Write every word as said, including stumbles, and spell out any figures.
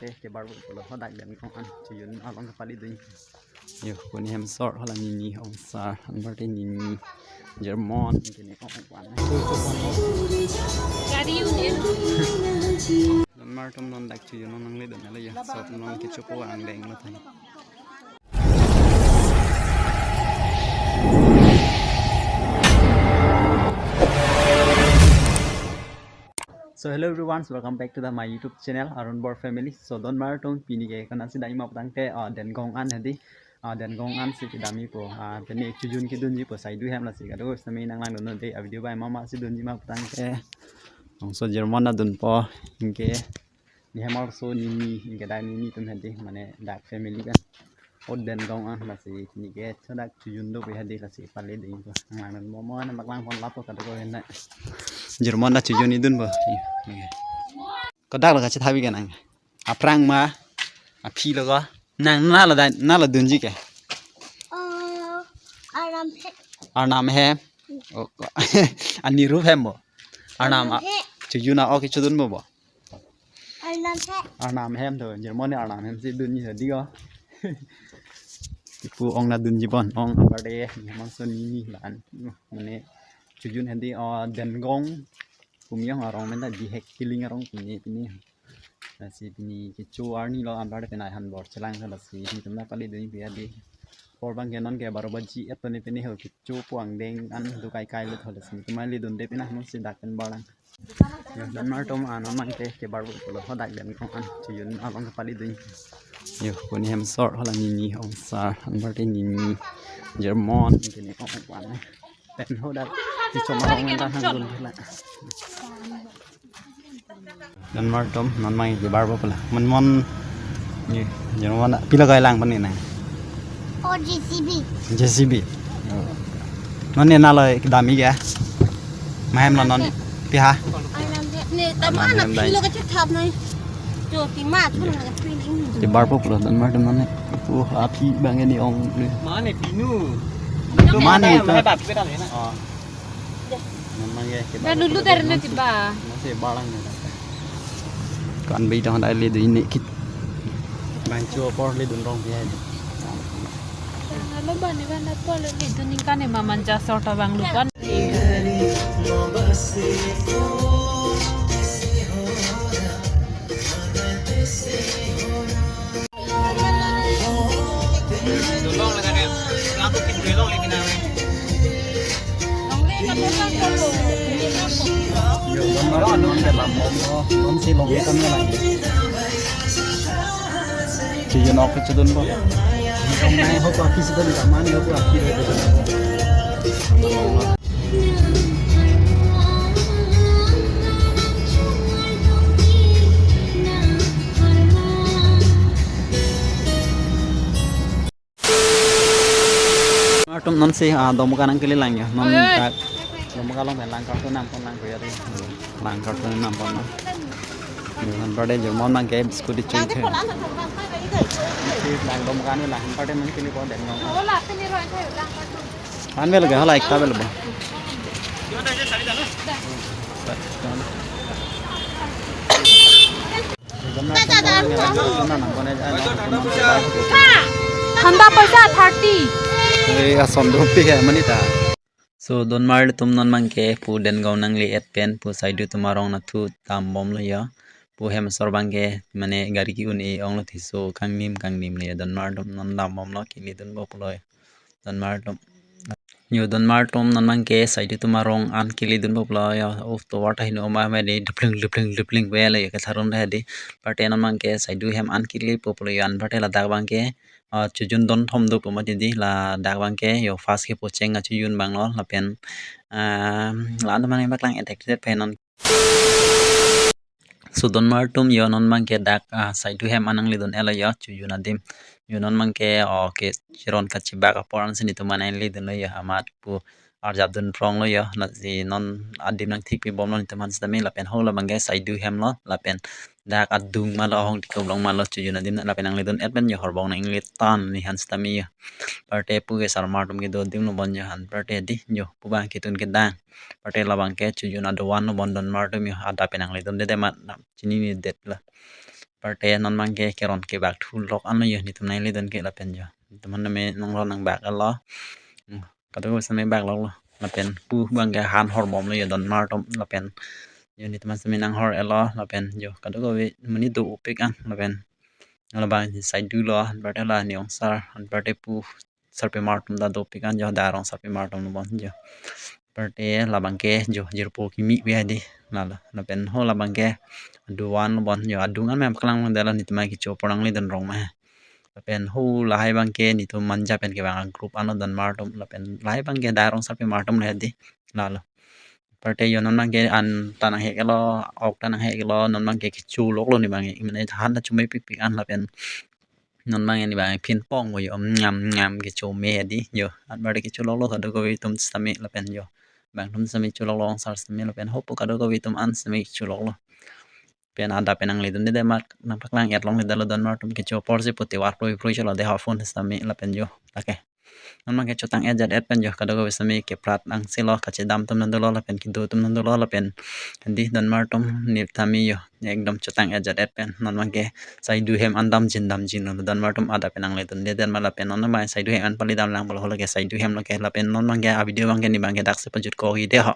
Ke barbo pulo hadak Dengong an chojun along kepali dun. Yo, puni hem sor hala nini ongsar, anparte nini German, kene ong wan. Gari union. Donmar atum non dak chojun nangle dun hala ya, so atum non kechopo angdeng lo than. So hello everyone, so welcome back to the my YouTube channel Arun Bor Family. So donmar atum pini ke kana si dai ma putangte, ah, Dengong an hedi, ah, Dengong an si kedam-ipo, ah, pini chojun kedunjipo saidu hem lasi kado sami nanglang dun de, ah, video bai mama si dunji ma putangte. Ong so German adunpo, anke ne hem arloso nini, anke dak nini atum hedi, mane dak family kan. O Dengong an lasi pini ke hadak chojun dopo hedi lasi pali dun ko. Nanglang dun mo mo na maklang pon lapo kado ko hena. German dak chojun idunpo. Anke. Kodak lo kachethabi kenang. Aphrang ma, aphi lo ko. Nang nalo dai, nalo dunji ke. Oh, Arnam he. Arnam hem. Oh, ko. Anirup hem bo. Arnam a-, Arnam he. Chojun a-ok kechodunpo bo. Arnam he. Arnam hem to, German ne Arnam hem si dunji hedi ko. Ipu ong na dunji bon, ong anparte, ne hem arloso nini la-an. Mane, chojun hedi, oh, Dengong. Pumi ong arong menta Dihek Kiling arong pini, pini. Lasi pini kecho arni lo anparte penai han bor chelang tha lasi netum na pali dun pi hedi. Por bang ke non ke baro baji et pini pini ho kechopo angdeng an do kai kai lo tho lasi netum pali dun de pini non si dak pen barlang. Yo, donmar atum an non mang ke ke barbo pulo hadak Dengong an chojun along kepali dun. Yo, puni hem sor hala nini ongsar, anparte nini German, kene ong wan. Pen hadak kecho arong menta hang dun la. Donmar atum non mang ke barbo pula. Mon mon. Ni, German pilo kai lang pini nang. Oh, J C B. J C B. Oh. Non ne nalo dam-i ke? Ma hem lo non. Pi ha? Arnam he. Ne, tama Arnam anak hem dai. Pilo kachetap nai. Jo, tima, chun na pin. Ke barbo pulo donmar atum non ne. Oh, aphi bang ne ong. Mane pinu. Mane. Mane bab kita le na. Oh. Memang ya, kita. Dah lulu dari nanti ba. Masih balang ya. Kan beda dah le dun ne kit. Bang cho por le dun rong ya. Lo bani bana por le dun ningkan ne maman jasor ta bang lupan. Chojun ok chodunpo. Nai ho pa kisi don ka mane ho pa ki. Atum non si, ah, Domoka nangkele lang ya. Non Oi, oi. Dak Domoka along pen lang kartu nam pon lang kuya deh. Lang kartu nam pon na. Anparte German mang ke biscuit choi the. Si lang Domoka ni lang anparte nangkele ko Dengong. An bel ga hala ekta bel ba. Thanda paisa thirty. Ei, ason do pi hai mani ta. So, donmar atum non mang ke pu Dengong nangle et pen pu saidu atum arong nathu dambom lo ya. Pu hem sor bang ke mane gari ke-un-e ong lo tiso kangnim kangnim le ya. Donmar atum non dambom lo kele dunpo pulo ya. Donmar atum. Yo, donmar atum non mang ke saidu atum arong an kele dunpo pulo ya. Uf, tovar ta heno ma me de dupling dupling dupling ve le ya ke tharum de de. Anparte non mang ke saidu hem an kelepo pulo ya. Anparte ladak bang ke, ah, chojun don thom dopo mati di ladak bang ke yo first kepo cheng a chojun bang lo lapen, ah, la-an mane bak lang addicted pen non. So donmar atum yo non mang ke dak, ah, saidu hem an nangle dun et lo yo chojun adim. Yo non mang ke, oh, ke chiron kachibak apor an si netum an nangle dun lo yo amat pu arjap dun prong lo yo. Lasi non adim nangthikpi bom lo netum an sitame lapen ho labang ke saidu hem lo lapen dak adung ma lo ahong tikup long ma lo chojun adim lapen nangle dun et pen yo horbong nangle tan ne han sitame yo. Anparte pu ke sarmar atum kedo adim lo bon yo anparte di yo pu bang ketun kedang. Anparte labang ke chojun adovan lo bon donmar atum yo adap pen nangle dun de de mat nam chinine det la. Aparte non abangke keron kebak thulok anlo jo, netum nangledun ke lapen jo. Netum aphan tame nangron nangbak-etlo. Hmm, kadokave sitame bakloklo. Lapen pu abangke han horbomlo jo donmar atum lapen jo netum aphan sitame nanghor-etlo lapen jo kadokave monit dopik an lapen labang saidulo, anparte la neongsar, anparte pu sarpimar atum ta dopik an jo, darong sarpimar atum lo bon jo. Anparte labangke jo jirpo kimi ave hedi, lalo. Lapen ho labangke aduan lo bon jo, adung an mem paklang lo, dela netum kecho apor nangledun rong ma. Lapen ho lahai abangke netum Manja pen kevang a-group anlo donmar atum, lapen lahai abangke darong sarpimar atum le hedi, lalo. Aparte jo non abangke an ta nanghek-etlo, ok ta nanghek-etlo, non abangke kecho loklo ne abangke, mane han ta chomepikpik an lapen non abangke ne abangke phin pong vo jo, ngam ngam kecho me hedi jo. Anparte kecho loklo kadokave atum sitame lapen jo, bang atum sitame choloklo, ongsar sitame lapen hopu kadokave atum an sitame choloklo. Pen adap pen nangledunde ma nangpaklang-et longle, delo donmar atum kecho apor si pute war proi proi cholo de ha phone sitame lapen jo. Lake non abangke chotang-et jat-et pen jo, kadokave sitame keprat angselo, kachedam atum nang dolo lapen kedo atum nang dolo lapen hedi donmar atum ne tame jo ekdom chotang-et jat-et pen non abangke saidu hem an damjin damjin lo, donmar atum adap pen nangledunde ma lapen non abang saidu hem an pali damlang pulo, ho lake saidu hem lo ke. Lapen non abangke a-video abangke ne abangke daksi pajutkok hedi ho.